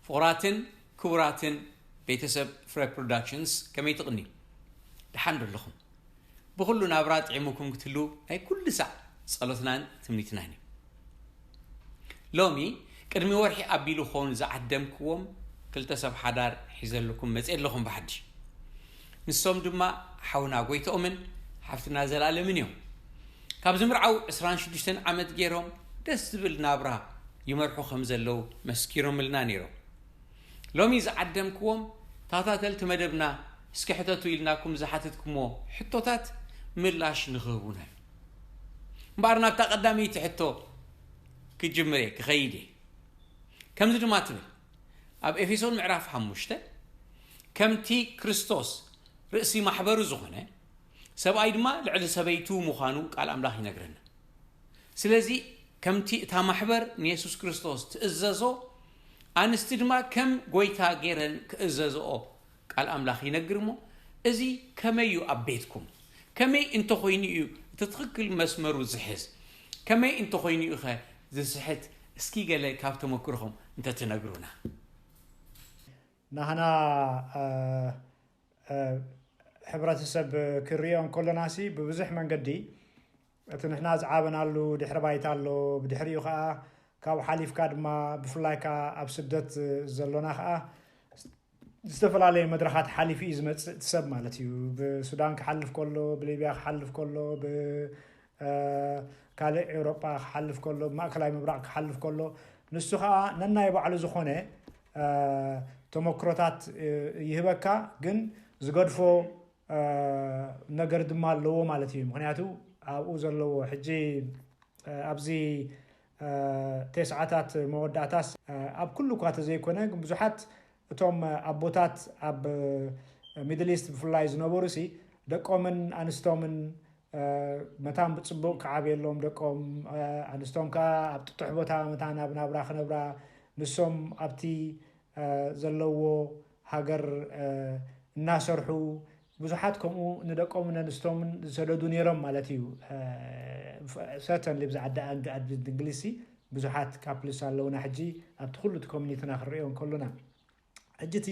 ፍቑራትን ክቡራትን ቤተሰብ ፍረ ፕሮዳክሽንስ፣ ከመይ ትቕንዩ? ደሓን ዶ ኣለኹም? ብኹሉ ናብራ ጥዒሙኩም ክትህሉ ናይ ኩሉ ሳዕ ጸሎትናን ትምኒትናን እዩ። ሎሚ ቅድሚ ወርሒ ኣቢሉ ክኸውን ዝዓደምክዎም ክልተ ሰብ ሓዳር ሒዘልኩም መጽእ ኣለኹም ብሓድሽ። ንሶም ድማ ሓውና ጎይትኦምን ሓፍትና ዘላለምን እዮም። ካብ ዝምርዓው ዕስራን ሽዱሽተን ዓመት ገይሮም ደስ ዝብል ናብራ ይመርሑ ከም ዘለዉ መስኪሮምልና ነይሮም። ሎሚ ዝዓደምክዎም ታታተልቲ መደብና፣ እስኪ ሕተቱ ኢልናኩም ዝሓተትኩሞ ሕቶታት ምላሽ ንኽህቡና እዩ። እምበኣር ናብታ ቀዳመይቲ ሕቶ ክጅምር እየ፣ ክኸይድ እየ። ከምዚ ድማ ትብል፣ ኣብ ኤፌሶን ምዕራፍ ሓሙሽተ፣ ከምቲ ክርስቶስ ርእሲ ማሕበሩ ዝኾነ፣ ሰብኣይ ድማ ልዕሊ ሰበይቱ ምዃኑ ቃል ኣምላኽ ይነግረና። ስለዚ ከምቲ እታ ማሕበር ንየሱስ ክርስቶስ ትእዘዞ፣ ኣንስቲ ድማ ከም ጎይታ ገይረን ክእዘዝኦ ቃል ኣምላኽ ይነግር። እሞ እዚ ከመይ እዩ ኣብ ቤትኩም? ከመይ እንተኾይኑ እዩ እቲ ትኽክል መስመሩ ዝሕዝ? ከመይ እንተኾይኑ እዩ ኸ ዝስሕት? እስኪ ገለ ካብ ተመክሮኹም እንተትነግሩና። ናህና እ፣ እ፣ ሕብረተሰብ ክሪኦ እንከሎና ሲ ብብዙሕ መንገዲ እቲ ንሕና ዝዓበናሉ ድሕሪ ባይታ ኣሎ። ብድሕሪኡ ከዓ ካብኡ ሓሊፍካ ድማ ብፍላይ ከዓ ኣብ ስደት ዘሎና ከዓ ዝተፈላለየ መድረኻት ሓሊፉ እዩ ዝመፅእ እቲ ሰብ ማለት እዩ። ብሱዳን ክሓልፍ ከሎ፣ ብሊብያ ክሓልፍ ከሎ፣ ብ እ፣ ካልእ ኤውሮጳ ክሓልፍ ከሎ፣ ብማእከላይ ምብራቕ ክሓልፍ ከሎ፣ ንሱ ኸኣ ነናይ ባዕሉ ዝኾነ እ፣ ተመክሮታት እ፣ ይህበካ፣ ግን ዝገድፎ እ፣ ነገር ድማ ኣለዎ ማለት እዩ። ምኽንያቱ ኣብኡ ዘለዎ ሕጂ እ፣ ኣብዚ እ፣ ቴስዓታት መወዳእታስ እ፣ ኣብ ኩሉ እኳ ተዘይኮነ፣ ግን ብዙሓት እቶም ኣቦታት ኣብ ሚድል ኢስት ብፍላይ ዝነበሩ ሲ ደቆምን ኣንስቶምን እ፣ መታን ብጽቡቕ ክዓብየሎም ደቆም እ፣ ኣንስቶም ከኣ ኣብ ጥጡሕ ቦታ መታን ኣብ ናብራ ክነብራ ንሶም ኣብቲ እ፣ ዘለዎ ሃገር እ፣ እናሰርሑ ብዙሓት ከምኡ ንደቆምን ኣንስቶምን ዝሰደዱ ነይሮም ማለት እዩ። ሰርተንሊ ብዚ ዓዲ ዓዲ ዓዲ እንግሊዝ ሲ ብዙሓት ካፕልስ ኣለውና ሕጂ ኣብቲ ኩሉ እቲ ኮሚኒቲና ክንሪኦ እንከሎና ሕጂ እቲ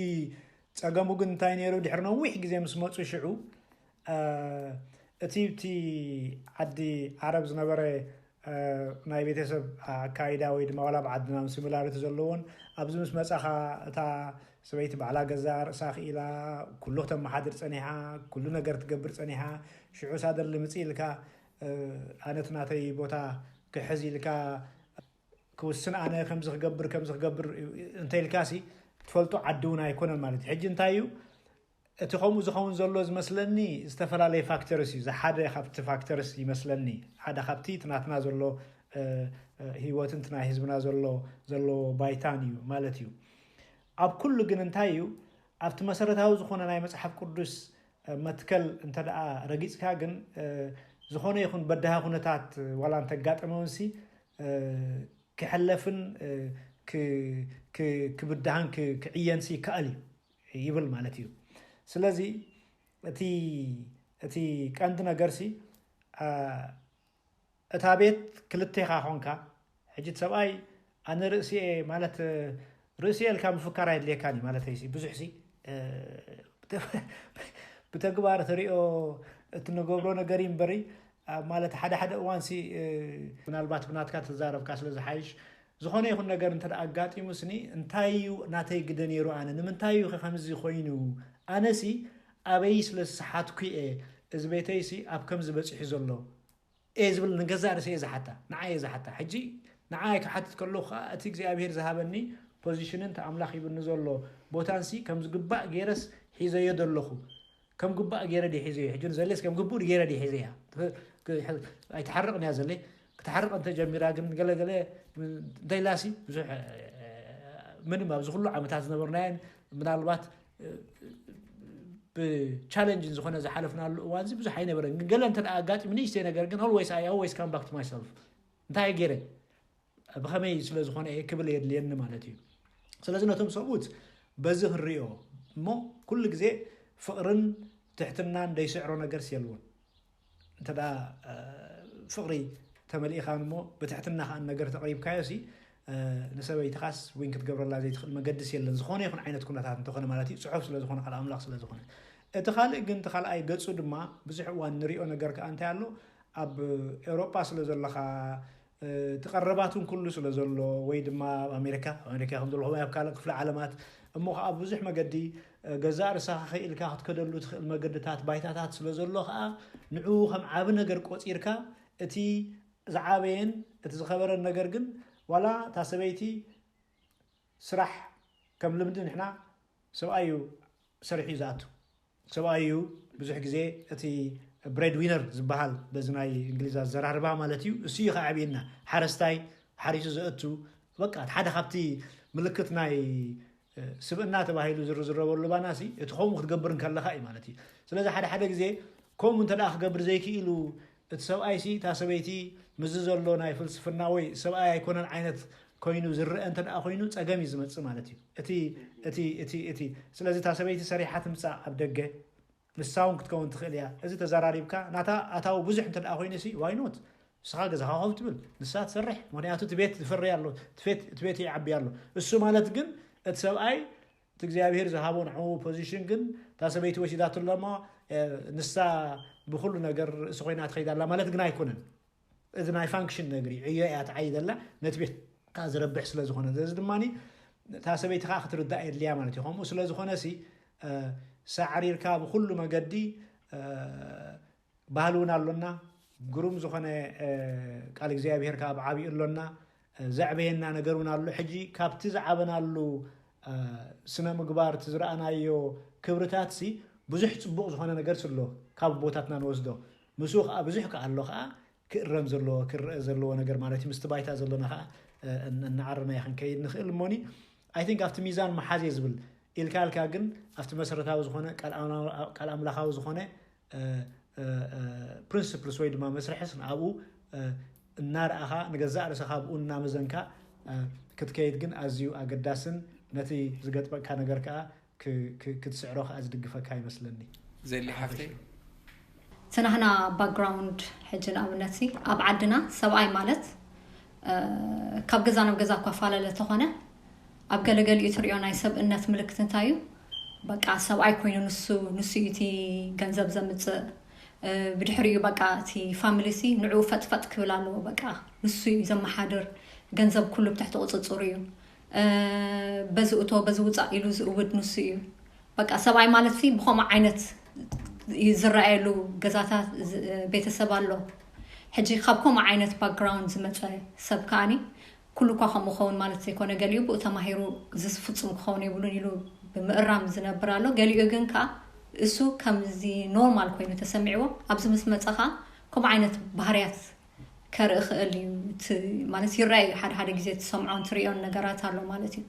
ጸገሙ ግን እንታይ ነይሩ? ድሕሪ ነዊሕ ግዜ ምስ መጹ ሽዑ እቲ እቲ ዓዲ ዓረብ ዝነበረ ናይ ቤተሰብ ኣካይዳ ወይ ድማ ዋላ ብዓድና ሲሚላሪቲ ዘለዎን ኣብዚ ምስ መጻኻ እታ ሰበይቲ ባዕላ ገዛ ርእሳ ክኢላ ኩሉ ክተመሓድር ጸኒሓ ኩሉ ነገር ትገብር ጸኒሓ ሽዑ ሳደር ልምጽእ ኢልካ ኣነት ናተይ ቦታ ክሕዝ ኢልካ ክውስን ኣነ ከምዚ ክገብር ከምዚ ክገብር እንተ ኢልካሲ ትፈልጦ ዓዲ እውን ኣይኮነን ማለት እዩ። ሕጂ እንታይ እዩ እቲ ከምኡ ዝኸውን ዘሎ ዝመስለኒ ዝተፈላለየ ፋክተርስ እዩ። ዝሓደ ካብቲ ፋክተርስ ይመስለኒ ሓደ ካብቲ እቲ ናትና ዘሎ ህይወትን እቲ ናይ ህዝብና ዘሎ ዘሎ ባይታን እዩ ማለት እዩ። ኣብ ኩሉ ግን እንታይ እዩ ኣብቲ መሰረታዊ ዝኾነ ናይ መፅሓፍ ቅዱስ መትከል እንተ ደኣ ረጊፅካ ግን ዝኾነ ይኹን በድሃ ኩነታት ዋላ እንተጋጠመ እውን ሲ ክሕለፍን ክብድሃን ክዕየንሲ ይከኣል እዩ ይብል ማለት እዩ። ስለዚ እቲ እቲ ቀንዲ ነገርሲ እታ ቤት ክልቴኻ ኮንካ ሕጂ እቲ ሰብኣይ ኣነ ርእሲኤ ማለት ርእሲኤ ኢልካ ምፍካር ኣየድልየካን እዩ ማለተይሲ ብዙሕሲ ብተግባር ትሪኦ እትንገብሮ ነገር እዩ እምበሪ ማለት ሓደ ሓደ እዋንሲ ምናልባት ብናትካ ተዛረብካ ስለ ዝሓይሽ ዝኾነ ይኹን ነገር እንተ ኣጋጢሙ ስኒ እንታይ እዩ ናተይ ግደ ነይሩ ኣነ ንምንታይ እዩ ከምዚ ኮይኑ ኣነሲ ኣበይ ስለ ዝሰሓትኩ እየ እዚ ቤተይሲ ኣብ ከምዚ በፂሑ ዘሎ እየ ዝብል ንገዛእ ርእሰ እየ ዝሓታ ንዓ እየ ዝሓታ ሕጂ ንዓ ክሓትት ከለኹ ከዓ እቲ እግዚኣብሄር ዝሃበኒ ፖዚሽንን እቲ ኣምላኽ ሂብኒ ዘሎ ቦታንሲ ከም ዝግባእ ገይረስ ሒዘዮ ዘለኹ ከም ግባእ ገይረ ድየ ሒዘዮ ሕጂ ንዘሌስ ከም ግቡእ ገይረ ድየ ሒዘያ ኣይትሓርቕን እያ ዘለ ክትሓርቕ እንተ ጀሚራ ግን ገለገለ እንተኢላሲ ብዙሕ ምንም ኣብዚ ኩሉ ዓመታት ዝነበርናየን ምናልባት ብቻለንጅን ዝኾነ ዝሓለፍናሉ እዋን እዚ ብዙሕ ኣይነበረን ግን ገለ እንተ ኣጋጢሙ ንእሽተይ ነገር ግን always I always come back to myself እንታይ ገይረ ብኸመይ ስለ ዝኾነ እየ ክብል የድልየኒ ማለት እዩ። ስለዚ ነቶም ሰብኡት በዚ ክንሪኦ እሞ፣ ኩሉ ግዜ ፍቕርን ትሕትናን ደይስዕሮ ነገርስ የልዎን። እንተ ደኣ ፍቕሪ ተመሊእኻን እሞ ብትሕትና ከኣ ነገር ተቕሪብካዮ ሲ፣ ንሰበይትኻስ ዊን ክትገብረላ ዘይትኽእል መገድስ የለን፣ ዝኾነ ይኹን ዓይነት ኩነታት እንተኾነ ማለት እዩ። ጽሑፍ ስለ ዝኾነ፣ ቃል ኣምላኽ ስለ ዝኾነ። እቲ ካልእ ግን፣ እቲ ካልኣይ ገጹ ድማ ብዙሕ እዋን ንሪኦ ነገር ከኣ እንታይ ኣሎ፣ ኣብ ኤውሮጳ ስለ ዘለኻ፣ እቲ ቀረባት እውን ኩሉ ስለ ዘሎ፣ ወይ ድማ ኣብ ኣሜሪካ፣ ኣብ ኣሜሪካ ከም ዘለኹም ኣብ ካልእ ክፍለ ዓለማት፣ እሞ ከዓ ብዙሕ መገዲ ገዛእ ርእስኻ ክኢልካ ክትከደሉ ትኽእል መገድታት፣ ባይታታት ስለ ዘሎ ከዓ፣ ንዕኡ ከም ዓቢ ነገር ቆጺርካ፣ እቲ ዝዓበየን እቲ ዝኸበረን ነገር ግን፣ ዋላ እታ ሰበይቲ ስራሕ ከም ልምዲ ንሕና ሰብኣይ እዩ ሰሪሑ እዩ ዝኣቱ። ሰብኣይ እዩ ብዙሕ ግዜ እቲ ብሬድ ዊነር ዝበሃል በዚ ናይ እንግሊዝ ኣዘራርባ ማለት እዩ። እሱ እዩ ከዓብየና። ሓረስታይ ሓሪሱ ዘእቱ፣ በቃ፣ እቲ ሓደ ካብቲ ምልክት ናይ ስብእና ተባሂሉ ዝርዝረበሉ ባናሲ እቲ ከምኡ ክትገብር እንከለኻ እዩ ማለት እዩ። ስለዚ ሓደ ሓደ ግዜ ከምኡ እንተ ደኣ ክገብር ዘይክኢሉ እቲ ሰብኣይሲ፣ እታ ሰበይቲ ምስዚ ዘሎ ናይ ፍልስፍና ወይ ሰብኣይ ኣይኮነን ዓይነት ኮይኑ ዝረአ እንተ ደኣ ኮይኑ፣ ጸገም እዩ ዝመጽእ ማለት እዩ። እቲ እቲ እቲ እቲ ስለዚ እታ ሰበይቲ ሰሪሓ ትምጻእ ኣብ ደገ፣ ንሳ እውን ክትከውን ትኽእል እያ። እዚ ተዘራሪብካ ናታ ኣታዊ ብዙሕ እንተ ደኣ ኮይኑሲ፣ ዋይኖት ንስኻ ገዛኻ ኮፍ ትብል፣ ንሳ ትሰርሕ። ምኽንያቱ እቲ ቤት ዝፈሪ ኣሎ፣ እቲ ቤት እቲ ቤት ይዓቢ ኣሎ። እሱ ማለት ግን እቲ ሰብኣይ እቲ እግዚኣብሔር ዝሃቦ ንዕኡ ፖዚሽን ግን እታ ሰበይቲ ወሲዳትሎ እሞ፣ ንሳ ብኹሉ ነገር ርእሲ ኮይና ትኸይድ ኣላ ማለት ግን ኣይኮነን። እዚ ናይ ፋንክሽን ነገር እዩ። ዕዮ እያ ትዓይ ዘላ፣ ነቲ ቤት ከኣ ዝረብሕ ስለ ዝኾነ። እዚ ድማ እታ ሰበይቲ ከኣ ክትርዳእ የድልያ ማለት እዩ። ከምኡ ስለ ዝኾነ ሲ፣ ሳዕሪርካ ብኹሉ መገዲ፣ ባህሊ እውን ኣሎና፣ ግሩም ዝኾነ ቃል እግዚኣብሔር ከኣ ብዓብዩ ኣሎና፣ ዘዕበየና ነገር እውን ኣሎ። ሕጂ ካብቲ ዝዓበናሉ ስነ ምግባር፣ እቲ ዝረኣናዮ ክብርታት ሲ፣ ብዙሕ ጽቡቕ ዝኾነ ነገር ኣሎ ካብ ኣቦታትና ንወስዶ። ምስኡ ከኣ ብዙሕ ከኣ ኣሎ ከኣ ክእረም ዘለዎ፣ ክረአ ዘለዎ ነገር ማለት እዩ። ምስቲ ባይታ ዘሎና ከኣ እናዓረናዮ ክንከይድ ንኽእል እሞኒ፣ I think ኣብቲ ሚዛን መሓዝ እየ ዝብል። ኢልካ ኢልካ ግን ኣብቲ መሰረታዊ ዝኾነ ቃል ኣምላ-፣ ቃል ኣምላኻዊ ዝኾነ ፕሪንስፕልስ ወይ ድማ መስርሕስ ንኣብኡ እናረኣኻ፣ ንገዛእ ርእስኻ ብኡ እናመዘንካ ክትከይድ ግን ኣዝዩ ኣገዳስን ነቲ ዝገጥመካ ነገር ከኣ ክ-፣ ክ-፣ ክትስዕሮ ከኣ ዝድግፈካ ይመስለኒ። ዘሊ ሓፍተይ። እቲ ናህና ባክግራውንድ ሕጂ ንኣብነት ሲ፣ ኣብ ዓድና ሰብኣይ ማለት፣ እ፣ ካብ ገዛ ናብ ገዛ እኳ ፈላለ ተኾነ፣ ኣብ ገለገሊኡ ትሪኦ ናይ ሰብእነት ምልክት እንታይ እዩ? በቃ ሰብኣይ ኮይኑ ንሱ፣ ንሱ እዩ እቲ ገንዘብ ዘምጽእ። እ፣ ብድሕሪኡ በቃ እቲ ፋሚሊ ሲ ንዕኡ ፈጥፈጥ ክብል ኣለዎ። በቃ ንሱ እዩ ዘመሓድር፣ ገንዘብ ኩሉ ብትሕቲ ቁጽጽሩ እዩ። እ፣ በዚ እቶ፣ በዚ ውጻእ ኢሉ ዝእውድ ንሱ እዩ። በቃ ሰብኣይ ማለት ሲ ብኸምኡ ዓይነት እዩ ዝረኣየሉ ገዛታት ዝ-፣ ቤተሰብ ኣሎ። ሕጂ ካብ ከምኡ ዓይነት ባክግራውንድ ዝመጸ ሰብ ከኣኒ ኩሉ እኳ ከምኡ ክኸውን ማለት ዘይኮነ፣ ገሊኡ ብኡ ተማሂሩ እዚ ፍጹም ክኸውን የብሉን ኢሉ ብምእራም ዝነብር ኣሎ። ገሊኡ ግን ከኣ እሱ ከምዚ ኖርማል ኮይኑ ተሰሚዕዎ ኣብዚ ምስ መጸ ከኣ ከምኡ ዓይነት ባህርያት ከርኢ ይኽእል እዩ። እቲ ማለት ይረኣይ ሓደ ሓደ ግዜ ትሰምዖን ትሪኦን ነገራት ኣሎ ማለት እዩ።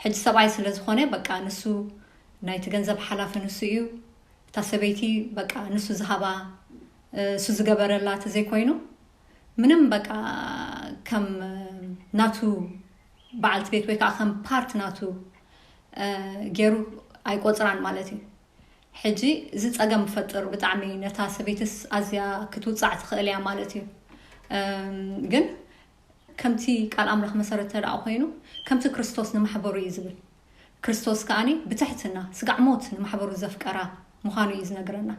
ሕጂ ሰብኣይ ስለ ዝኾነ በቃ ንሱ ናይቲ ገንዘብ ሓላፊ ንሱ እዩ። እታ ሰበይቲ በቃ ንሱ ዝሃባ፣ እ፣ እሱ ዝገበረላ ተዘይኮይኑ ምንም በቃ ከም ናቱ በዓልቲ ቤት ወይ ከዓ ከም ፓርት ናቱ፣ እ፣ ገይሩ ኣይቆፅራን ማለት እዩ። ሕጂ እዚ ፀገም ይፈጥር ብጣዕሚ። ነታ ሰበይትስ ኣዝያ ክትውፃዕ ትኽእል እያ ማለት እዩ። እም፣ ግን ከምቲ ቃል ኣምላኽ መሰረት እንተ ደኣ ኮይኑ፣ ከምቲ ክርስቶስ ንማሕበሩ እዩ ዝብል። ክርስቶስ ከኣኒ ብትሕትና ስጋዕ ሞት ንማሕበሩ ዘፍቀራ ምዃኑ እዩ ዝነግረና።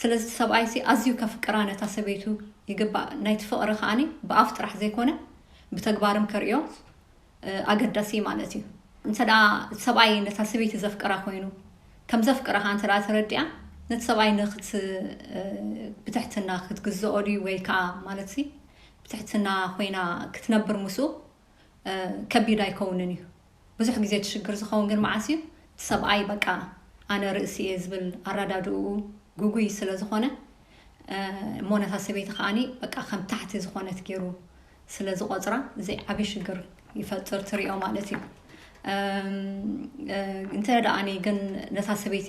ስለዚ እቲ ሰብኣይሲ ኣዝዩ ከፍቅራ ነታ ሰበይቱ ይግባእ። ናይቲ ፍቕሪ ከኣኒ ብኣፍ ጥራሕ ዘይኮነ ብተግባርም ከርእዮ፣ እ፣ ኣገዳሲ ማለት እዩ። እንተ ደኣ እቲ ሰብኣይ ነታ ሰበይቲ ዘፍቅራ ኮይኑ፣ ከም ዘፍቅራ ከኣ እንተ ደኣ ተረዲኣ፣ ነቲ ሰብኣይ ንክት-፣ እ፣ ብትሕትና ክትግዝኦ ድዩ ወይ ከኣ ማለትሲ ብትሕትና ኮይና ክትነብር ምስኡ፣ እ፣ ከቢድ ኣይከውንን እዩ። ብዙሕ ግዜ እቲ ሽግር ዝኸውን ግን መዓስ እዩ? እቲ ሰብኣይ በቃ ኣነ ርእሲ እየ ዝብል ኣረዳድእኡ ግጉይ ስለ ዝኾነ፣ እ፣ እሞ ነታ ሰበይቲ ከኣኒ በቃ ከም ታሕቲ ዝኾነት ገይሩ ስለ ዝቖጽራ፣ እዚ ዓቢ ሽግር ይፈጥር ትሪኦ ማለት እዩ። እም፣ እ፣ እንተ ደኣኒ ግን ነታ ሰበይቲ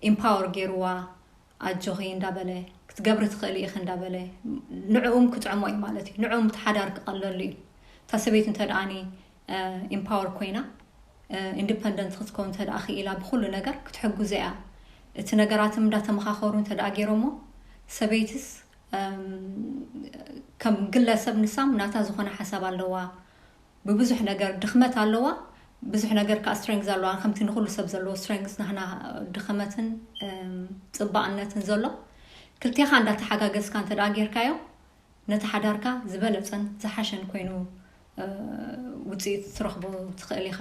ኢምፓወር ገይርዋ፣ ኣጆኺ እንዳበለ፣ ክትገብሪ ትኽእሊ ኢኺ እንዳበለ፣ ንዕኡም ክጥዕሞ እዩ ማለት እዩ። ንዕኡም እቲ ሓዳር ክቐለሉ እዩ። እታ ሰበይቲ እንተ ደኣኒ ኢምፓወር ኮይና ኢንዲፐንደንት ክትከውን እንተ ደኣ ክኢላ ብኩሉ ነገር ክትሕግዞ እያ። እቲ ነገራትም እንዳተመኻኸሩ እንተ ደኣ ገይሮሞ ሰበይትስ ከም ግለሰብ ንሳም ናታ ዝኾነ ሓሳብ ኣለዋ። ብብዙሕ ነገር ድኽመት ኣለዋ፣ ብዙሕ ነገር ከዓ ስትሬንግዝ ኣለዋ። ከምቲ ንኩሉ ሰብ ዘለዎ ስትሬንግዝ ናህና ድኸመትን ጽባቕነትን ዘሎ ክልቴኻ እንዳተሓጋገዝካ እንተ ደኣ ጌርካዮ ነቲ ሓዳርካ ዝበለጸን ዝሓሸን ኮይኑ ውፅኢት ትረኽቦ ትኽእል ኢኻ።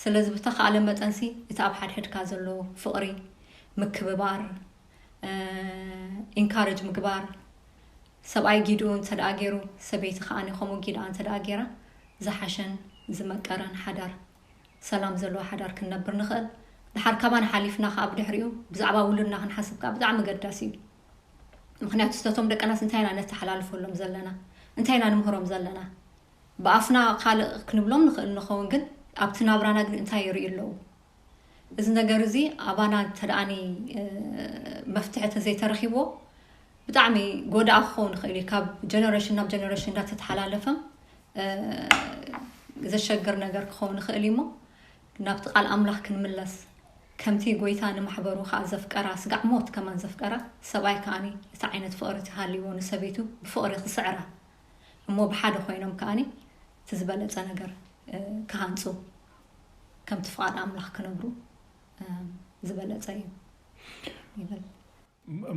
ስለዚ ብተኻእለ መጠንሲ እቲ ኣብ ሓድሕድካ ዘሎ ፍቕሪ፣ ምክብባር፣ ኢንካረጅ ምግባር፣ ሰብኣይ ጊድኡ እንተ ደኣ ገይሩ ሰበይቲ ከዓኒ ከምኡ ጊድኣ እንተ ደኣ ገይራ ዝሓሸን ዝመቀረን ሓዳር፣ ሰላም ዘለዎ ሓዳር ክንነብር ንኽእል። ድሓር ካባና ሓሊፍና ከዓ ብድሕሪኡ ብዛዕባ ውሉድና ክንሓስብ ከዓ ብጣዕሚ ገዳሲ እዩ። ምክንያቱ ስተቶም ደቀናስ እንታይ ኢና ነተሓላልፈሎም ዘለና? እንታይ ኢና ንምህሮም ዘለና? ብኣፍና ካልእ ክንብሎም ንኽእል ንኸውን፣ ግን ኣብቲ ናብራና ግን እንታይ ይርእዩ ኣለዉ? እዚ ነገር እዚ ኣባና እንተ ደኣኒ መፍትሒ እንተ ዘይተረኺብዎ ብጣዕሚ ጎዳኢ ክኸውን ይኽእል እዩ። ካብ ጀነሬሽን ናብ ጀነሬሽን እንዳተተሓላለፈ ዘሸግር ነገር ክኸውን ይኽእል እዩ። እሞ ናብቲ ቃል ኣምላኽ ክንምለስ፣ ከምቲ ጎይታ ንማሕበሩ ከዓ ዘፍቀራ፣ ስጋዕ ሞት ከማን ዘፍቀራ፣ ሰብኣይ ከዓኒ እቲ ዓይነት ፍቕሪ ተሃልይዎ ንሰበይቱ ብፍቕሪ ክስዕራ እሞ ብሓደ ኮይኖም ከዓኒ እቲ ዝበለጸ ነገር ክሃንፁ፣ ከምቲ ፍቓድ ኣምላኽ ክነብሩ ዝበለጸ እዩ ይብል።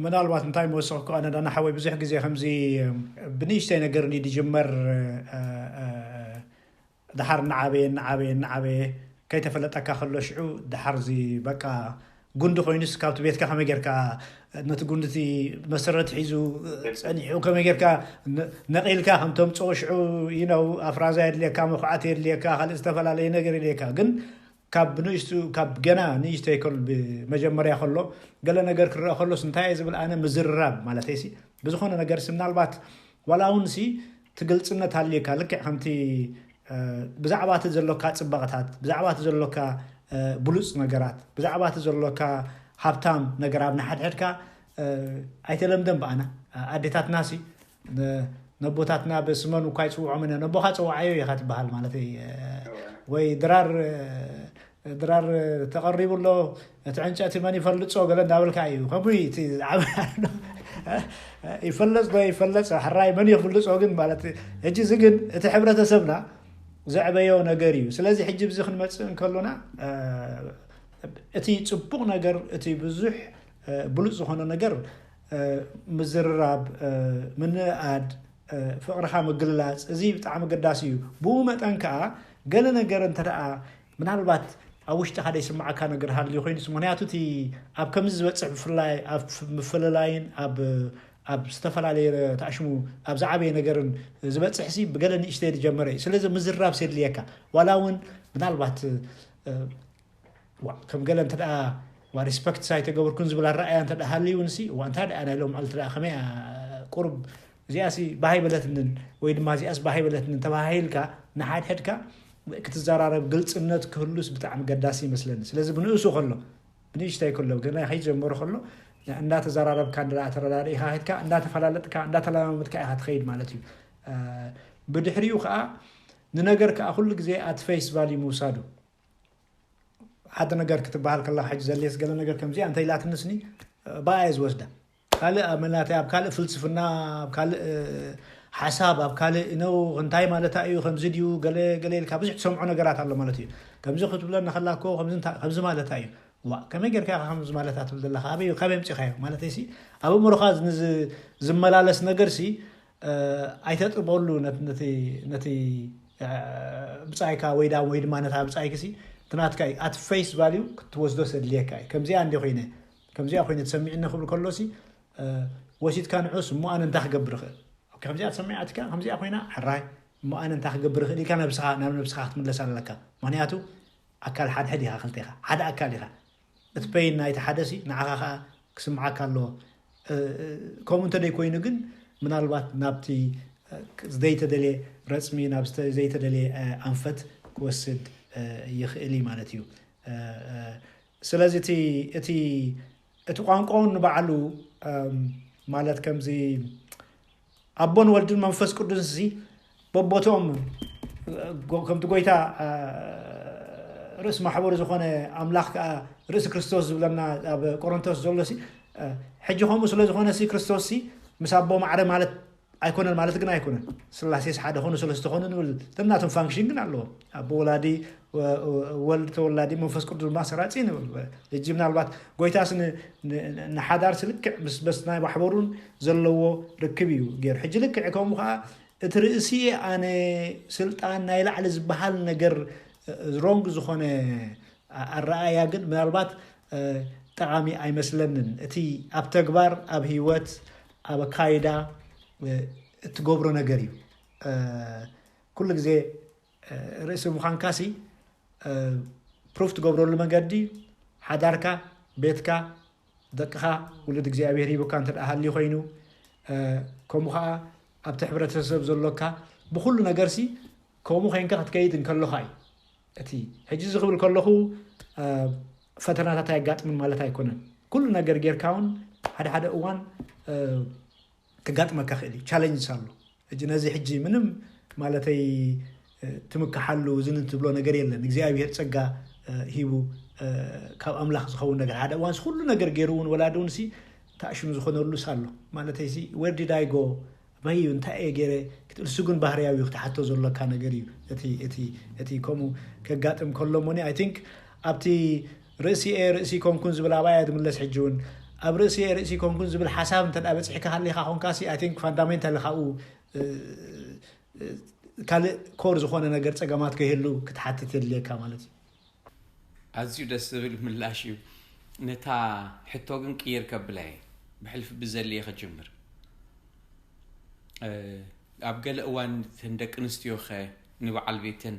ምናልባት እንታይ መወሰኽኩ ኣነ ዳና ሓወይ፣ ብዙሕ ግዜ ከምዚ ብንእሽተይ ነገር እንዲ ድጅመር፣ ድሓር እናዓበየ እናዓበየ እናዓበየ ከይተፈለጠካ ከሎ ሽዑ ድሓር እዚ በቃ ጉንዲ ኮይኑስ ካብቲ ቤትካ ከመይ ጌርካ ነቲ ጉንድቲ መሰረት ሒዙ ጸኒሑ ከመይ ጌርካ ነቒልካ ከም ተምጽኦ ሽዑ ይነው ኣፍራዛ የድልየካ፣ መኹዓት የድልየካ፣ ካልእ ዝተፈላለየ ነገር የድልየካ። ግን ካብ ንእሽቱ ካብ ገና ንእሽተይ ከል መጀመርያ ከሎ ገለ ነገር ክረአ ከሎስ እንታይ እየ ዝብል ኣነ ምዝርራብ ማለት እየሲ ብዝኾነ ነገር ሲ ምናልባት ዋላ እውን ሲ ትግልጽነት ሃልየካ ልክዕ ከምቲ ብዛዕባ እቲ ዘሎካ ጽባቕታት ብዛዕባ እቲ ዘሎካ ብሉጽ ነገራት ብዛዕባ እቲ ዘሎካ ሃብታም ነገር ኣብ ንሓድሕድካ ኣይተለምደን ብኣና ኣዴታትና ሲ ነቦታትና ብስመን እኳ ይፅውዖም ነቦኻ ፀዋዓዮ ኢኻ ትበሃል ማለት ወይ ድራር ድራር ተቐሪቡ ኣሎ እቲ ዕንጨቲ መን ይፈልጾ ገለ እንዳበልካ እዩ ከምኡ እቲ ዝዓበ ይፈለጽ ዶ ይፈለጽ ሕራይ መን ይፍልጾ ግን ማለት ሕጂ እዚ ግን እቲ ሕብረተሰብና ዘዕበዮ ነገር እዩ ስለዚ ሕጂ ብዚ ክንመጽእ እንከሎና እቲ ጽቡቕ ነገር እቲ ብዙሕ ብሉጽ ዝኾነ ነገር ምዝርራብ ምንእኣድ ፍቕርኻ ምግላጽ እዚ ብጣዕሚ ገዳሲ እዩ ብኡ መጠን ከዓ ገለ ነገር እንተ ደኣ ምናልባት ኣብ ውሽጥኻ ደይስምዓካ ነገር ሃልዩ ኮይኑስ ምክንያቱ እቲ ኣብ ከምዚ ዝበፅሕ ብፍላይ ኣብ ምፍልላይን ኣብ ኣብ ዝተፈላለየ ተኣሽሙ ኣብ ዝዓበየ ነገርን ዝበፅሕ ሲ ብገለ ንእሽተይ ዝጀመረ እዩ ስለዚ ምዝራብ ሲ የድልየካ ዋላ እውን ምናልባት ዋ ከም ገለ እንተ ደኣ ዋ ሪስፐክት ሳይተገበርኩን ዝብል ኣረኣያ እንተ ደኣ ሃልዩ እውን ሲ ዋ እንታይ ደኣ ናይ ሎም ዓልቲ ደኣ ከመይ እያ ቁሩብ እዚኣሲ ባህ ኣይበለትንን ወይ ድማ እዚኣስ ባህ ኣይበለትንን ተባሂልካ ንሓድሕድካ ክትዘራረብ ግልፅነት ክህሉስ ብጣዕሚ ገዳሲ ይመስለኒ ስለዚ ብንእሱ ከሎ ብንእሽተይ ከሎ ገና ከይጀመሩ ከሎ እንዳተዘራረብካ እንዳ ተረዳድእካ ከድካ እንዳተፈላለጥካ እንዳተለማመድካ ኢካ ትኸይድ ማለት እዩ ብድሕሪኡ ከዓ ንነገር ከዓ ኩሉ ግዜ ኣት ፌስ ቫልዩ ምውሳዱ ሓደ ነገር ክትበሃል ከላ ሕጂ ዘልየስ ገለ ነገር ከምዚኣ እንተ ኢላትንስኒ ብኣየ ዝወስዳ ካልእ ኣብ መናተይ ኣብ ካልእ ፍልስፍና ኣብ ካልእ ሓሳብ ኣብ ካልእ ነው እንታይ ማለታ እዩ ከምዚ ድዩ ገለ ገለ ኢልካ ብዙሕ ትሰምዖ ነገራት ኣሎ ማለት እዩ ከምዚ ክትብለኒ ከላ እኮ ከምዚ ማለታ እዩ ዋ ከመይ ጌርካ ኢኻ ከምዚ ማለታ ትብል ዘለካ ኣበይ ካበይ ኣምፂኻዮ ማለተይ ሲ ኣብ እምሮኻ ዝመላለስ ነገር ሲ ኣይተጥበሉ ነቲ ብፃይካ ወይ ዳ ወይ ድማ ነታ ብፃይኪ ሲ ትናትካ እዩ ኣት ፌስ ቫልዩ ክትወስዶ ሰድልየካ እዩ ከምዚኣ እንዲ ኮይነ ከምዚኣ ኮይነ ተሰሚዕኒ ክብል ከሎ ሲ ወሲድካ ንዑስ እሞ ኣነ እንታይ ክገብር ይኽእል ከምዚኣ ተሰሚዓትካ ከምዚኣ ኮይና ሕራይ እሞ ኣነ እንታይ ክገብር ይኽእል ኢልካ ነብስኻ ናብ ነብስኻ ክትምለስ ኣለካ ምክንያቱ ኣካል ሓድሕድ ኢኻ ክልቴኻ ሓደ ኣካል ኢኻ እቲ ፔይን ናይቲ ሓደ ሲ ንዓኻ ከዓ ክስምዓካ ኣለዎ ከምኡ እንተደይ ኮይኑ ግን ምናልባት ናብቲ ዘይተደልየ ረፅሚ ናብ ዘይተደልየ ኣንፈት ክወስድ ይኽእል እዩ ማለት እዩ ስለዚ እቲ እቲ ቋንቋውን ንባዕሉ ማለት ከምዚ ኣቦን ወልድን መንፈስ ቅዱስ እዚ በቦትኦም ጎ- ከምቲ ጎይታ እ፣ ርእሲ ማሕበሩ ዝኾነ ኣምላኽ ከዓ ርእሲ ክርስቶስ ዝብለና ኣብ ቆሮንቶስ ዘሎ ሲ እ፣ ሕጂ ከምኡ ስለ ዝኾነ ሲ ክርስቶስ ሲ ምስ ኣቦ ማዕረ ማለት ኣይኮነን ማለት ግን ኣይኮነን። ስላሴስ ሓደ ኾኑ ሰለስተ ኾኑ ንብል፣ እቶም ናቶም ፋንክሽን ግን ኣለዎ። ኣቦ ወላዲ፣ ወ- ወ- ወልድ ተወላዲ፣ መንፈስ ቅዱስ ድማ ሰራጺ ንብል። ሕጂ ምናልባት ጎይታስ ን- ን- ንሓዳር ስልክዕ ምስ በስ ናይ ማሕበሩን ዘለዎ ርክብ እዩ ገይሩ። ሕጂ ልክዕ ከምኡ ከዓ እቲ ርእሲ ኣነ ስልጣን ናይ ላዕሊ ዝበሃል ነገር ሮንግ ዝኾነ ኣረኣያ ግን ምናልባት ጠቃሚ ኣይመስለንን። እቲ ኣብ ተግባር ኣብ ህይወት ኣብ ኣካይዳ እትገብሮ ነገር እዩ። ኩሉ ግዜ ርእሲ ምዃንካሲ ፕሩፍ ትገብረሉ መንገዲ ሓዳርካ፣ ቤትካ፣ ደቅኻ ውሉድ እግዚኣብሔር ሂቡካ እንተ ደኣ ሃልዩ ኮይኑ፣ ከምኡ ኸዓ ኣብቲ ሕብረተሰብ ዘሎካ ብኹሉ ነገርሲ ከምኡ ኮይንካ ክትከይድ እንከለኻ እዩ። እቲ ሕጂ እዚ ክብል ከለኹ ፈተናታት ኣየጋጥምን ማለት ኣይኮነን። ኩሉ ነገር ጌርካ እውን ሓደ ሓደ እዋን ክጋጥመካ ክእል እዩ። ቻለንጅስ ኣሎ። ሕጂ ነዚ ሕጂ ምንም ማለተይ ትምክሓሉ ዝን ትብሎ ነገር የለን። እግዚኣብሔር ጸጋ ሂቡ ካብ ኣምላኽ ዝኸውን ነገር ሓደ እዋንስ ኩሉ ነገር ገይሩ እውን ወላዲ እውን ሲ ታእሽኑ ዝኾነሉስ ኣሎ። ማለተይ ሲ where did I go? በይ እንታይ እየ ገይረ ክትብል እሱ ግን ባህርያዊ እዩ ክትሓቶ ዘሎካ ነገር እዩ። እቲ እቲ እቲ ከምኡ ከጋጥም ከሎ ሞኒ ኣይ ቲንክ ኣብቲ ርእሲኤ ርእሲ ኮንኩን ዝብል ኣብኣ እያ ትምለስ። ሕጂ እውን ኣብ ርእሲኤ ርእሲ ኮንኩን ዝብል ሓሳብ እንተ ደኣ በፂሕካ ሃሊኻ ኮንካ ሲ ኣይ ቲንክ ፋንዳሜንታል ካብኡ ካልእ ኮር ዝኾነ ነገር ጸገማት ከይህሉ ክትሓትት የድልየካ ማለት እዩ። ኣዝዩ ደስ ዝብል ምላሽ እዩ። ነታ ሕቶ ግን ቅይር ከብላ እየ። ብሕልፊ ብዘልየ ከጅምር። ኣብ ገለ እዋን ተን ደቂ ኣንስትዮ ኸ ንበዓል ቤተን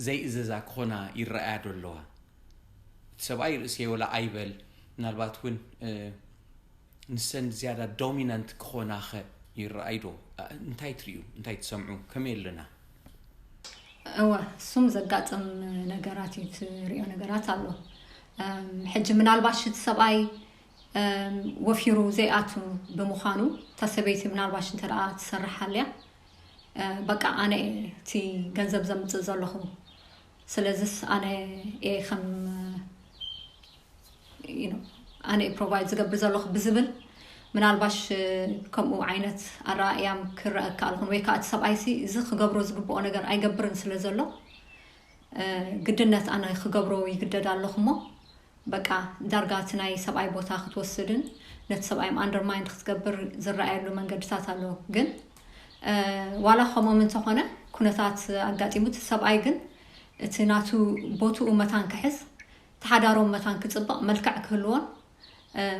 ዘይእዘዛ ክኾና ይረኣያ ዶ ኣለዋ? እቲ ሰብኣይ ርእሰይ ወላ ኣይበል፣ ምናልባት እውን ንሰን ዝያዳ ዶሚናንት ክኾና ኸ ይረኣይ ዶ? እንታይ ትርእዩ? እንታይ ትሰምዑ? ከመይ ኣለና? እወ፣ እሱም ዘጋጥም ነገራት እዩ። ትሪኦ ነገራት ኣሎ። ሕጂ ምናልባሽ እቲ ሰብኣይ ወፊሩ ዘይኣቱ ብምዃኑ እታ ሰበይቲ ምናልባሽ እንተ ደኣ ትሰርሕ ሃልያ በቃ ኣነ እቲ ገንዘብ ዘምፅእ ዘለኹ ስለዚስ ኣነ እየ ከም ኣነ ፕሮቫይድ ዝገብር ዘለኹ ብዝብል ምናልባሽ ከምኡ ዓይነት ኣረኣእያም ክረአ ከኣልኹን ወይ ከዓ እቲ ሰብኣይሲ እዚ ክገብሮ ዝግብኦ ነገር ኣይገብርን ስለ ዘሎ ግድነት ኣነ ክገብሮ ይግደድ ኣለኹ እሞ በቃ ዳርጋ እቲ ናይ ሰብኣይ ቦታ ክትወስድን ነቲ ሰብኣይ ኣንደርማይንድ ክትገብር ዝረኣየሉ መንገድታት ኣሎ። ግን ዋላ ከምኦም እንተኾነ ኩነታት ኣጋጢሙ እቲ ሰብኣይ ግን እቲ ናቱ ቦትኡ መታን ክሕዝ እቲ ሓዳሮም መታን ክፅብቕ መልክዕ ክህልዎን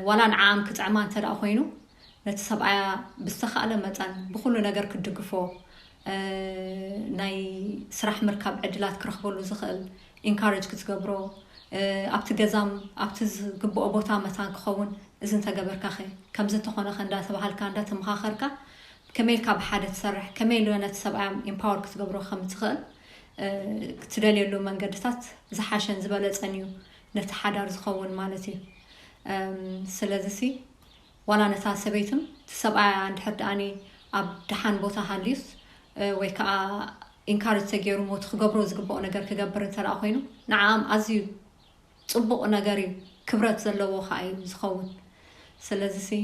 ዋላ ንዓኣም ክጥዕማ እንተ ደኣ ኮይኑ ነቲ ሰብኣያ ብዝተኻእለ መጠን ብኹሉ ነገር ክትድግፎ ናይ ስራሕ ምርካብ ዕድላት ክረኽበሉ ዝኽእል ኢንካሬጅ ክትገብሮ ኣብቲ ገዛም ኣብቲ ዝግብኦ ቦታ መታን ክኸውን እዚ እንተገበርካ ኸ ከምዚ እንተኾነ ኸ እንዳተባሃልካ እንዳተመኻኸርካ ከመይ ኢልካ ብሓደ ትሰርሕ ከመይ ኢሉ ነቲ ሰብኣያ ኢምፓወር ክትገብሮ ከም ትኽእል ትደልየሉ መንገድታት ዝሓሸን ዝበለፀን እዩ ነቲ ሓዳር ዝኸውን ማለት እዩ። ስለዚ ሲ ዋላ ነታ ሰበይትን እቲ ሰብኣያ እንድሕር ደኣኒ ኣብ ደሓን ቦታ ሃልዩስ ወይ ከዓ ኢንካርጅ ተገይሩ ሞት ክገብሮ ዝግብኦ ነገር ክገብር እንተ ደኣ ኮይኑ ንዓኣም ኣዝዩ ፅቡቕ ነገር እዩ ክብረት ዘለዎ ከዓ እዩ ዝኸውን ስለዚ ሲ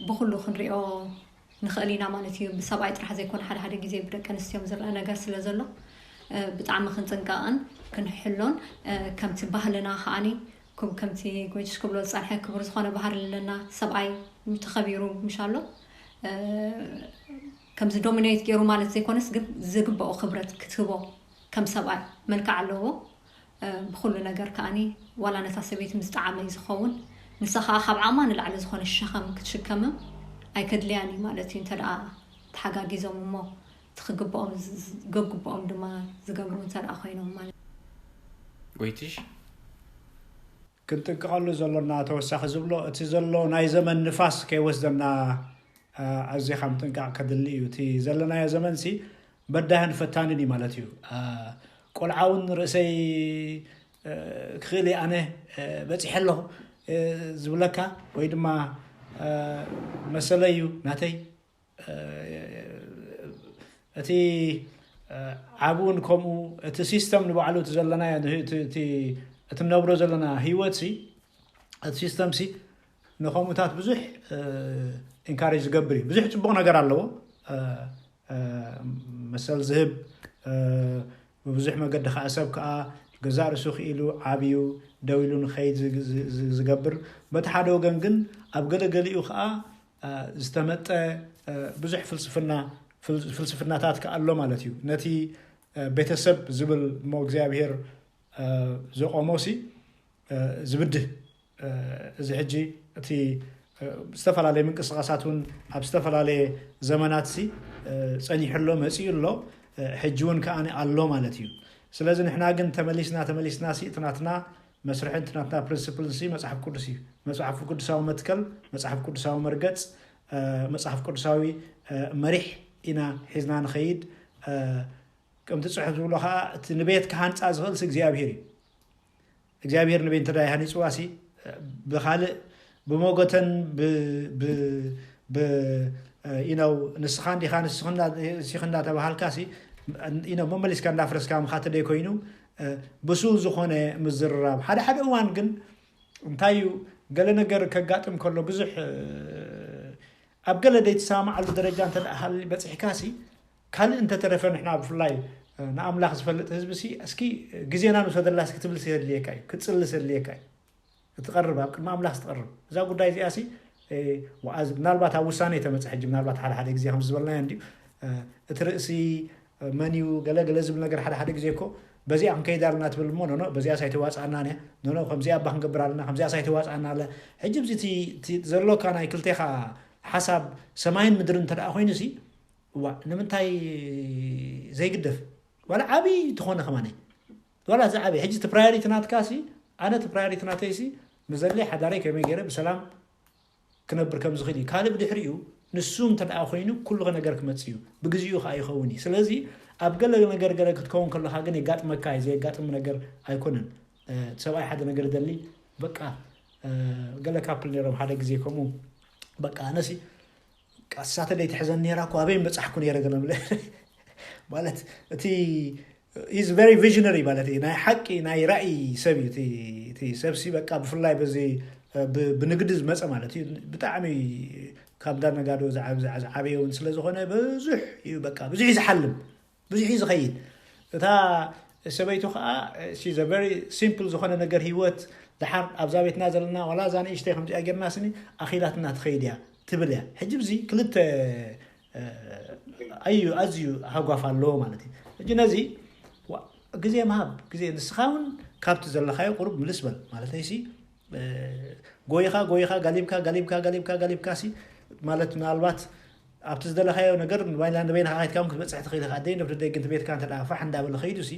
ብኩሉ ክንሪኦ ንኽእል ኢና ማለት እዩ ብሰብኣይ ጥራሕ ዘይኮነ ሓደ ሓደ ግዜ ብደቂ ኣንስትዮዮም ዝረአ ነገር ስለ ዘሎ ብጣዕሚ ክንጥንቀቕን ክንሕሎን ከምቲ ባህልና ከዓኒ ከምቲ ጎይትሽ ክብሎ ዝፀንሐ ክቡር ዝኾነ ባህሪ ኣለና ሰብኣይ ተኸቢሩ ምሽ ኣሎ ከምዚ ዶሚኔት ገይሩ ማለት ዘይኮነስ ግን ዝግበኦ ክብረት ክትህቦ ከም ሰብኣይ መልክዕ ኣለዎ ብኩሉ ነገር ከዓኒ ዋላ ነታ ሰበይቲ ምስ ጠዓመ እዩ ዝኸውን ንሳ ከዓ ካብ ዓቕማ ንላዕሊ ዝኾነ ሸኸም ክትሽከምም ኣይከድልያን እዩ ማለት እዩ እንተ ደኣ ተሓጋጊዞም እሞ እቲ ክግብኦም ገግብኦም ድማ ዝገብሩ እንተ ደኣ ኮይኖም ማለት ጎይትሽ ክንጥንቀቐሉ ዘሎና ተወሳኺ ዝብሎ እቲ ዘሎ ናይ ዘመን ንፋስ ከይወስደና ኣዚኻ ምጥንቃቕ ከድሊ እዩ እቲ ዘለናዮ ዘመን ሲ በዳህን ፈታንን እዩ ማለት እዩ። ቆልዓ እውን ርእሰይ ክኽእል እየ ኣነ በፂሐ ኣለኹ ዝብለካ ወይ ድማ መሰለይ እዩ ናተይ እቲ ዓብ እውን ከምኡ እቲ ሲስተም ንባዕሉ እቲ ዘለናዮ እቲ ንነብሮ ዘለና ህይወት እቲ ሲስተም ሲ ንከምኡታት ብዙሕ ኢንካሬጅ ዝገብር እዩ። ብዙሕ ፅቡቕ ነገር ኣለዎ፣ መሰል ዝህብ፣ ብብዙሕ መገዲ ከዓ ሰብ ከዓ ገዛእ ርእሱ ክኢሉ ዓብዩ ደው ኢሉ ንኸይድ ዝገብር፣ በቲ ሓደ ወገን ግን ኣብ ገለገሊኡ ከዓ ዝተመጠ ብዙሕ ፍልስፍና ፍልስፍናታት ከዓ ኣሎ ማለት እዩ። ነቲ ቤተሰብ ዝብል እሞ እግዚኣብሔር ዘቆሞ ሲ ዝብድህ፣ እዚ ሕጂ እቲ ዝተፈላለየ ምንቅስቃሳት እውን ኣብ ዝተፈላለየ ዘመናት ሲ ፀኒሑ ኣሎ፣ መፂኡ ኣሎ፣ ሕጂ እውን ከዓ ኣሎ ማለት እዩ። ስለዚ ንሕና ግን ተመሊስና ተመሊስና ሲ እቲ ናትና መስርሒ እቲ ናትና ፕሪንስፕል ሲ መፅሓፍ ቅዱስ እዩ። መፅሓፍ ቅዱሳዊ መትከል፣ መፅሓፍ ቅዱሳዊ መርገፅ፣ መፅሓፍ ቅዱሳዊ መሪሕ ኢና ሒዝና ንኸይድ። ከምቲ ፅሑፍ ዝብሎ ከዓ እቲ ንቤት ክሃንፃ ዝኽእል ሲ እግዚኣብሄር እዩ። እግዚኣብሄር ንቤት እንተ ሃኒፅዋ ሲ ብካልእ ብሞገተን ብ- ብ- ብ- you know ንስኻ እንዲኻ ንስኻ እንዳ- ንስኻ እንዳተባሃልካ ሲ you know መመሊስካ እንዳፍረስካ ምኻድ ተደይ ኮይኑ ብሱል ዝኾነ ምዝርራብ ሓደ ሓደ እዋን ግን እንታይ እዩ ገለ ነገር ከጋጥም ከሎ ብዙሕ ኣብ ገለ ዘይትሰማማዓሉ ደረጃ እንተ ደኣ ሃሊ በፂሕካ ሲ ካልእ እንተተረፈ ንሕና ብፍላይ ንኣምላኽ ዝፈልጥ ህዝቢ ሲ እስኪ ግዜና ንውሰደላ እስኪ ትብል የድልየካ እዩ ክፅሊ የድልየካ እዩ። ክትቐርብ ኣብ ቅድሚ ኣምላኽ ክትቐርብ እዛ ጉዳይ እዚኣ ሲ ምናልባት ኣብ ውሳኔ ተመፀ ሕጂ ምናልባት ሓደ ሓደ ግዜ ከም ዝበልናዮ እንዲ እቲ ርእሲ መን እዩ ገለ ገለ ዝብል ነገር ሓደ ሓደ ግዜ እኮ በዚኣ ክንከይድ ኣለና ትብል እሞ ኖኖ በዚኣ ሳይተዋፅኣና ያ ኖኖ ከምዚኣ እባ ክንገብር ኣለና ከምዚኣ ሳይተዋፅኣና ኣለ። ሕጂ ብዚ ዘሎካ ናይ ክልቴኻ ሓሳብ ሰማይን ምድርን እንተ ደኣ ኮይኑ ሲ እዋ ንምንታይ ዘይግደፍ ዋላ ዓብዪ ተኾነ ከማነይ ዋላ እዚ ዓብዪ ሕጂ እቲ ፕራዮሪቲ ናትካ ሲ ኣነ እቲ ፕራዮሪቲ ናተይ ሲ ምዘለይ ሓዳረይ ከመይ ገይረ ብሰላም ክነብር ከም ዝኽእል እዩ። ካልእ ብድሕሪኡ ንሱ እንተ ደኣ ኮይኑ ኩሉ ነገር ክመጽእ እዩ። ብግዚኡ ከኣ ይኸውን እዩ። ስለዚ ኣብ ገለ ነገር ገለ ክትከውን ከለኻ ግን የጋጥመካ እዩ። ዘየጋጥም ነገር ኣይኮነን። እቲ ሰብኣይ ሓደ ነገር ደሊ በቃ ገለ ካፕል ነይሮም ሓደ ግዜ ከምኡ በቃ ኣነሲ ቃሳተ ደይ ትሕዘን ነይራ እኮ ኣበይ በጻሕኩ ነይረ ገለ ማለት እቲ is very visionary ማለት እዩ ናይ ሓቂ ናይ ራእይ ሰብ እዩ እቲ ሰብ ሲ በቃ ብፍላይ በዚ ብንግዲ ዝመፀ ማለት እዩ ብጣዕሚ ካብ እንዳ ነጋዶ ዝዓበየ እውን ስለ ዝኾነ ብዙሕ እዩ በቃ ብዙሕ እዩ ዝሓልም ብዙሕ እዩ ዝኸይድ እታ ሰበይቱ ከዓ very simple ዝኾነ ነገር ህይወት ድሓር ኣብዛ ቤትና ዘለና ዋላ እዛ ንእሽተይ ከምዚኣ ጌርና ስኒ ኣኺላትና ትኸይድ እያ ትብል እያ ሕጂ ብዚ ክልተ ኣዩ ኣዝዩ ሃጓፍ ኣለዎ ማለት እዩ። ሕጂ ነዚ ግዜ ምሃብ ግዜ ንስኻ እውን ካብቲ ዘለኻዮ ቁሩብ ምልስ በል ማለተይ ሲ ጎይኻ ጎይኻ ጋሊብካ ጋሊብካ ጋሊብካ ጋሊብካ ሲ ማለት ምናልባት ኣብቲ ዝደለኻዮ ነገር ንበይና ንበይና ካይትካ ክትበፅሕ ትኽእል ኢኻ ኣደይ ነብሪ ደይ ግን ቤትካ እንተ ፋሕ እንዳበለ ኸይዱ ሲ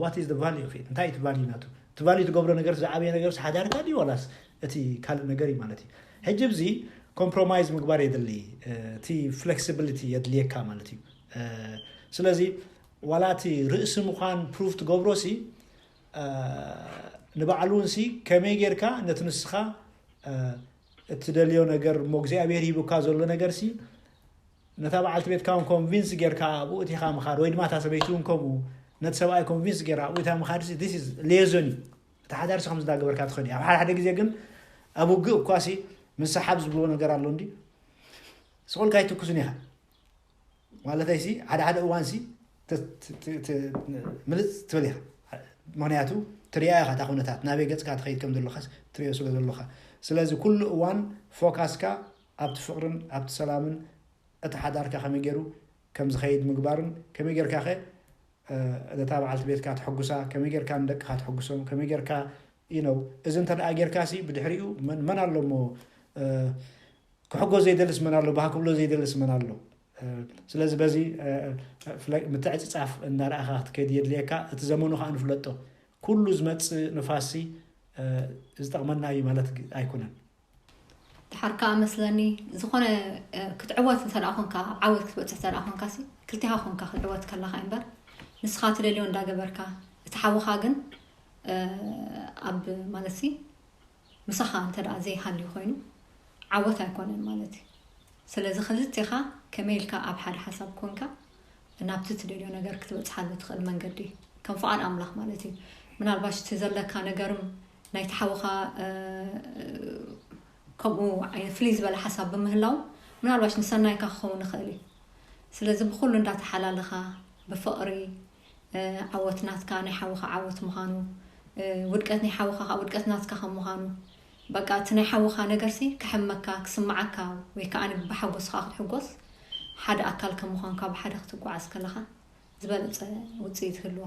what is the value of it እንታይ እቲ value ናቱ እቲ value ትገብሮ ነገር ዝዓበየ ነገር ሓዳርካ ድዩ ዋላስ እቲ ካልእ ነገር እዩ ማለት እዩ። ሕጂ ብዚ ኮምፕሮማይዝ ምግባር የድሊ እቲ ፍሌክሲቢሊቲ የድልየካ ማለት እዩ። ስለዚ ዋላ እቲ ርእሲ ምዃን ፕሩፍ ትገብሮ ሲ ንባዕሉ እውን ሲ ከመይ ጌርካ ነቲ ንስኻ እትደልዮ ነገር እሞ እግዚኣብሔር ሂቡካ ዘሎ ነገር ሲ ነታ በዓልቲ ቤትካ እውን ኮንቪንስ ጌርካ ኣብኡ እቲኻ ምኻድ ወይ ድማ እታ ሰበይቲ እውን ከምኡ ነቲ ሰብኣይ ኮንቪንስ ጌራ ኣብኡ እታ ምኻድ ሲ this is ሌዞን እዩ። እቲ ሓዳር ሲ ከምዚ እንዳገበርካ ትኸድ ኣብ ሓደ ሓደ ግዜ ግን ኣብ ውግእ እኳ ሲ ምሰሓብ ዝብልዎ ነገር ኣሎ እንዲ ስቆልካ ኣይትኩስን ኢኻ ማለተይ ሲ ሓደ ሓደ እዋን ሲ ምልፅ ትብል ኢኻ ምክንያቱ ትሪኣ ኢኻ እታ ኩነታት ናበይ ገፅካ ትኸይድ ከም ዘለኻስ ትሪኦ ስለ ዘለኻ ስለዚ ኩሉ እዋን ፎካስካ ኣብቲ ፍቅርን ኣብቲ ሰላምን እቲ ሓዳርካ ከመይ ገይሩ ከም ዝኸይድ ምግባርን ከመይ ጌርካ ከ ነታ በዓልቲ ቤትካ ትሕጉሳ ከመይ ጌርካ ንደቅኻ ትሕጉሶም ከመይ ጌርካ you know እዚ እንተ ደኣ ጌርካ ሲ ብድሕሪኡ መን መን ኣሎ እሞ ክሕጎ ዘይደልስ መን ኣሎ ባህ ክብሎ ዘይደልስ መን ኣሎ ስለዚ በዚ ምትዕፅፃፍ እንዳረኣኻ ክትከይድ የድልየካ እቲ ዘመኑ ከዓ ንፍለጦ ኩሉ ዝመፅእ ንፋሲ ዝጠቕመና እዩ ማለት ኣይኮነን። ድሓር ከዓ መስለኒ ዝኾነ ክትዕወት እንተ ደኣ ኮንካ ዓወት ክትበፅሕ እንተ ደኣ ኮንካ ሲ ክልቴኻ ኮንካ ክትዕወት ከለኻ እምበር ንስኻ ትደልዮ እንዳገበርካ እቲ ሓውኻ ግን ኣብ ማለት ሲ ምሳኻ እንተ ደኣ ዘይሃልዩ ኮይኑ ዓወት ኣይኮነን ማለት እዩ። ስለዚ ክልቴኻ ከመይ ኢልካ ኣብ ሓደ ሓሳብ ኮንካ ናብቲ ትደልዮ ነገር ክትበፅሓሉ ትኽእል መንገዲ፣ ከም ፍቓድ ኣምላኽ ማለት እዩ። ምናልባሽ እቲ ዘለካ ነገርም ናይቲ ሓውኻ ከምኡ ዓይነት ፍልይ ዝበለ ሓሳብ ብምህላው፣ ምናልባሽ ንሰናይካ ክኸውን ይኽእል እዩ። ስለዚ ብኩሉ እንዳተሓላለኻ፣ ብፍቕሪ፣ ዓወት ናትካ ናይ ሓውኻ ዓወት ምዃኑ፣ ውድቀት ናይ ሓውኻ ከዓ ውድቀት ናትካ ከም ምዃኑ፣ በቃ እቲ ናይ ሓውኻ ነገርሲ ክሕመካ፣ ክስምዓካ፣ ወይ ከዓ ብሓጎስኻ ክትሕጎስ፣ ሓደ ኣካል ከም ምዃንካ ብሓደ ክትጓዓዝ ከለኻ ዝበለፀ ውፅኢት ይህልዎ።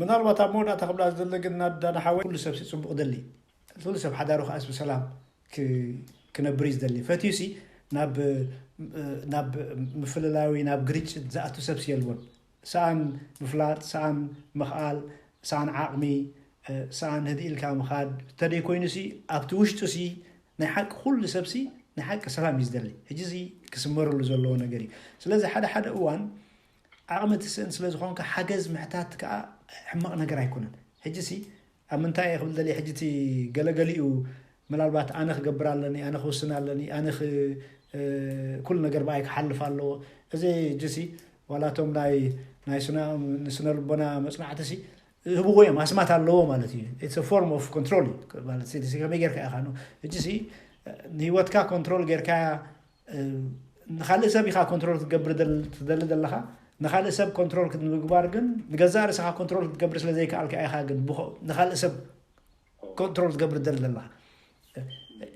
ምናልባት ኣብ መወዳእታ ክብላ ዝደለ ግን ናዳና ሓወይ፣ ኩሉ ሰብ ሲ ፅቡቕ ደሊ፣ ኩሉ ሰብ ሓዳሩ ከኣስ ብሰላም ክነብር እዩ ዝደሊ። ፈትዩ ሲ ናብ ናብ ምፍልላዊ ናብ ግርጭት ዝኣቱ ሰብ ሲ የልቦን። ሰኣን ምፍላጥ፣ ሰኣን ምኽኣል፣ ሰኣን ዓቕሚ፣ ሰኣን ህድእ ኢልካ ምኻድ ተደይ ኮይኑ ሲ ኣብቲ ውሽጡ ሲ ናይ ሓቂ ኩሉ ሰብ ሲ ናይ ሓቂ ሰላም እዩ ዝደሊ። ሕጂ ሲ ክስመረሉ ዘለዎ ነገር እዩ። ስለዚ ሓደ ሓደ እዋን ዓቕሚ ትስእን ስለ ዝኾንካ ሓገዝ ምሕታት ከዓ ሕማቕ ነገር ኣይኮነን። ሕጂ ሲ ኣብ ምንታይ እየ ክብል ደልየ፣ ሕጂ እቲ ገለገሊኡ ምናልባት ኣነ ክገብር ኣለኒ፣ ኣነ ክውስን ኣለኒ፣ ኣነ ኩሉ ነገር ብኣይ ክሓልፍ ኣለዎ። እዚ ሕጂ ሲ ዋላቶም ናይ ናይ ስነ ልቦና መፅናዕቲ ሲ ህብዎ እዮም፣ ኣስማት ኣለዎ ማለት እዩ። It's a form of control ማለት ሲ ከመይ ጌርካ ኢኻ ሕጂ ሲ ንህይወትካ ኮንትሮል ጌርካ ንካልእ ሰብ ኢኻ ኮንትሮል ክትገብር ትደሊ ዘለኻ። ንካልእ ሰብ ኮንትሮል ክትምግባር ግን ንገዛእ ርእስኻ ኮንትሮል ክትገብር ስለ ዘይከኣልካ ኢኻ ግን ንካልእ ሰብ ኮንትሮል ክትገብር ትደሊ ዘለኻ።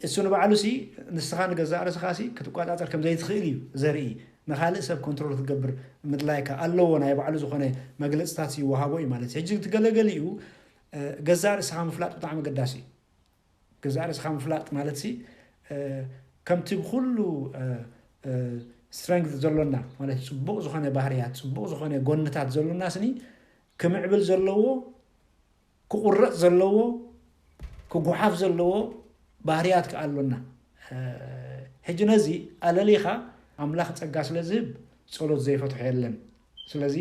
እሱ ንባዕሉ ሲ ንስኻ ንገዛእ ርእስኻ ሲ ክትቆጻጸር ከም ዘይትኽእል እዩ ዘርኢ። ንካልእ ሰብ ኮንትሮል ክትገብር ምድላይካ ኣለዎ፣ ናይ ባዕሉ ዝኾነ መግለጽታት ይወሃቦ እዩ ማለት እዩ። ሕጂ ትገለገሊኡ ገዛእ ርእስኻ ምፍላጥ ብጣዕሚ ገዳሲ እዩ። ገዛእ ርእስኻ ምፍላጥ ማለት ሲ ከምቲ ብኩሉ ስትረንግት ዘሎና ማለት ፅቡቕ ዝኾነ ባህርያት፣ ፅቡቕ ዝኾነ ጎንታት ዘሎና ስኒ ክምዕብል ዘለዎ፣ ክቁረፅ ዘለዎ፣ ክጉሓፍ ዘለዎ ባህርያት ከዓ ኣሎና። ሕጂ ነዚ ኣለሊኻ ኣምላኽ ፀጋ ስለ ዝህብ ጸሎት ዘይፈትሖ የለን። ስለዚ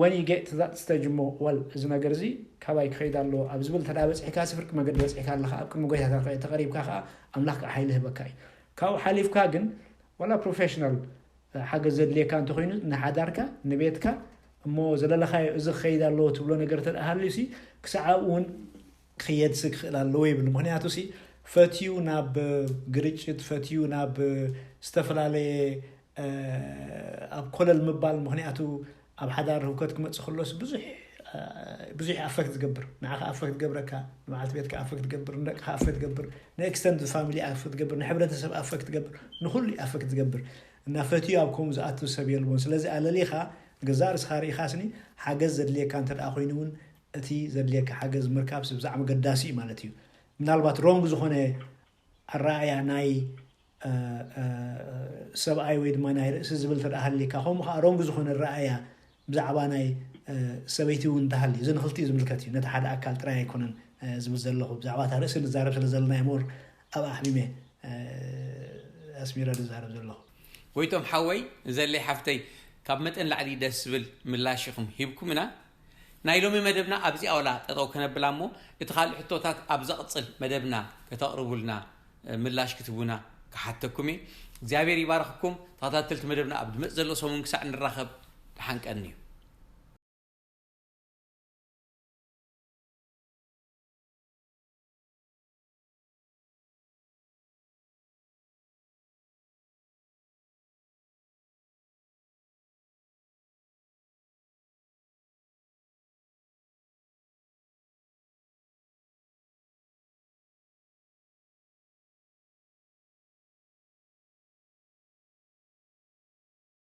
when you get to that stage እሞ well እዚ ነገር እዚ ካባይ ክኸይድ ኣለዎ ኣብ ዝብል ተዳ በፅሕካ ሲ ፍርቂ መገዲ በፅሕካ ኣለኻ። ኣብ ቅድሚ ጎይታ ተቐሪብካ ከዓ ኣምላኽ ከዓ ሓይሊ ህበካ እዩ። ካብኡ ሓሊፍካ ግን ዋላ ፕሮፌሽናል ሓገዝ ዘድልየካ እንተኮይኑ ንሓዳርካ ንቤትካ እሞ ዘለለኻዮ እዚ ክኸይድ ኣለዎ ትብሎ ነገር ተደኣ ሃልዩ ሲ ክሳዕ ኣብኡ እውን ክየድሲ ክኽእል ኣለዎ ይብል። ምክንያቱ ሲ ፈትዩ ናብ ግርጭት ፈትዩ ናብ ዝተፈላለየ ኣብ ኮለል ምባል ምክንያቱ ኣብ ሓዳር ህውከት ክመፅእ ከሎስ ብዙሕ ብዙሕ ኣፈክት ዝገብር ንዓኻ ኣፈክት ገብረካ ንበዓልቲ ቤትካ ኣፈክት ገብር ንደቅኻ ኣፈክት ገብር ንኤክስተንድ ፋሚሊ ኣፈክት ገብር ንሕብረተሰብ ኣፈክት ገብር ንኩሉ ኣፈክት ዝገብር እና ፈትዩ ኣብ ከምኡ ዝኣቱ ሰብ የልቦን። ስለዚ ኣለሊኻ ንገዛእ ርእስኻ ርኢኻ ስኒ ሓገዝ ዘድልየካ እንተ ደኣ ኮይኑ እውን እቲ ዘድልየካ ሓገዝ ምርካብ ሲ ብዛዕሚ ገዳሲ እዩ ማለት እዩ። ምናልባት ሮንግ ዝኾነ ኣረኣእያ ናይ ሰብኣይ ወይ ድማ ናይ ርእሲ ዝብል ተደኣ ሃሊካ ከምኡ ከዓ ሮንግ ዝኾነ ኣረኣእያ ብዛዕባ ናይ ሰበይቲ እውን እንተሃልዩ እዚ ንክልቲኡ ዝምልከት እዩ። ነቲ ሓደ ኣካል ጥራይ ኣይኮነን ዝብል ዘለኹ ብዛዕባ እታ ርእሲ ንዛረብ ስለ ዘለና እየ ሞር ኣብ ኣሕሊመ ኣስሚረ ዝዛረብ ዘለኹ። ጎይቶም ሓወይ ዘሌ ሓፍተይ ካብ መጠን ላዕሊ ደስ ዝብል ምላሽ ኢኹም ሂብኩምና። ናይ ሎሚ መደብና ኣብዚኣ ዋላ ጠጠው ከነብላ እሞ እቲ ካልእ ሕቶታት ኣብ ዘቕጽል መደብና ከተቕርቡልና ምላሽ ክትቡና ክሓተኩም እየ። እግዚኣብሔር ይባርኽኩም። ተኸታተልቲ መደብና ኣብ ድመጽ ዘሎ ሰሙን ክሳዕ ንራኸብ ደሓን ቀንዩ።